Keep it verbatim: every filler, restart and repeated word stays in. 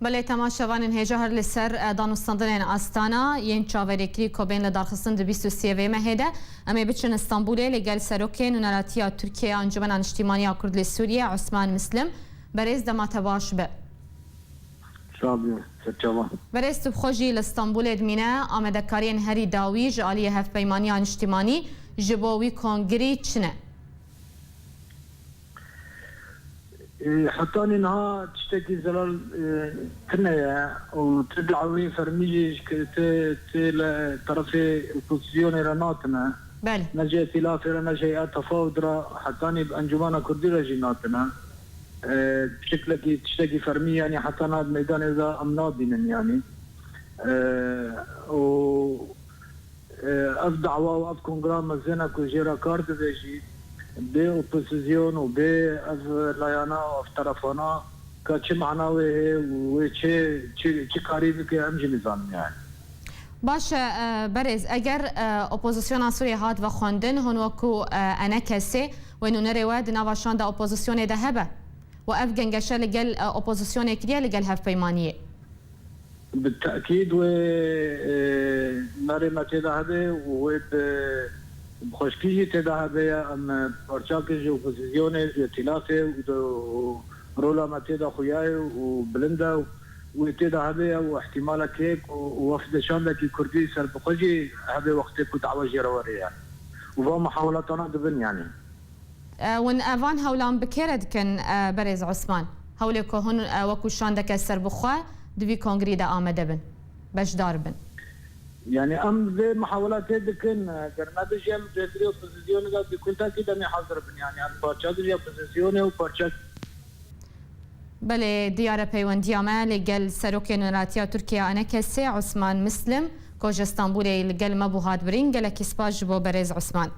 Belê, temaşevanên hêja, her li ser, e, danûstandinên Astana yên çaverêkirî ku bên li darxistin di bîst û sê vê mehê de. Em ê biçin Stenbolê li gel serokê nûneratiya Tirkiyê ya Encûmena Niştîmanî ya Kurd li Sûriyê, Osman Muslim. Berêz, dema te baş be. Sax bî, serçava. Berêz, tu bi xwe jî li Stenbolê dimîne, amadekariyên herî dawî ji aliyê Hevpeymaniya Niştîmanî ji bo wî kongrî çi ne? Ê, hetanî niha tiştekî zelal, ê, tune ye û tu dawî fermî jî ji ke-, tu, tu li terefê opozisyonê re natine. Belê. Ne ji îtîlafê re, ne ji heyet tefawud re, hetanî bi Encûmena Kurdî re jî natine. Ê, bi şeklekî tiştekî fermî, yanî heta niha di meydanê de em nabînin, yanî. Ê, û Ev dawa û ev kongra mezin e ku jê re kar dibe jî, bê opozisyon û bê ev layana û ev terefana ka çi mana wê heye û wê çi, çi, çi karî bike, em jî nizanin yani. Baş e, e, berêz, eger, e, opozisyona Sûriyê hat vexwendin, hûn wekû, e, ENKSê wê nûnerê we di nava şanda opozisyonê de hebe? Û ev gengeşe li gel, e, opozisyonê kiriye, li gel hevpeymaniyê? Bi tekîd wê, e, nerê me tê de hebe û wê bi, bi xweşkî jî tê de hebe ye. Em, e, parçake ji opozîsyonê, ji îtîlafê û de, û rola me tê de xuya ye û bilind e û wê tê de hebe ye û ihtimalekê ku wefdê şandekî kurdî serbixwe jî hebe wextê ku dawa jê re were ye. Û van muhawelatana dibin yanî. E, hûn evan hewlan bi kê re dikin, e, berêz Osman? Hewlê ku hûn, e, wekû şandeke serbixwe di vî kongrî de amade bin, beşdar bin? Yani em vê muhawelatê dikin, e, ger nebijî em rêvîrê opozisyonê de bi kultakî demê hazir bin. Yani em parçak ji opozisyonê û parçak. Belê, diyar e peywendiya me li gel Serokê Nûneratiya Tirkiye ENKSê Osman Muslim, ku ji Stenbolê li gel me bû hat birîn. Gelekî spas ji bo berêz Osman.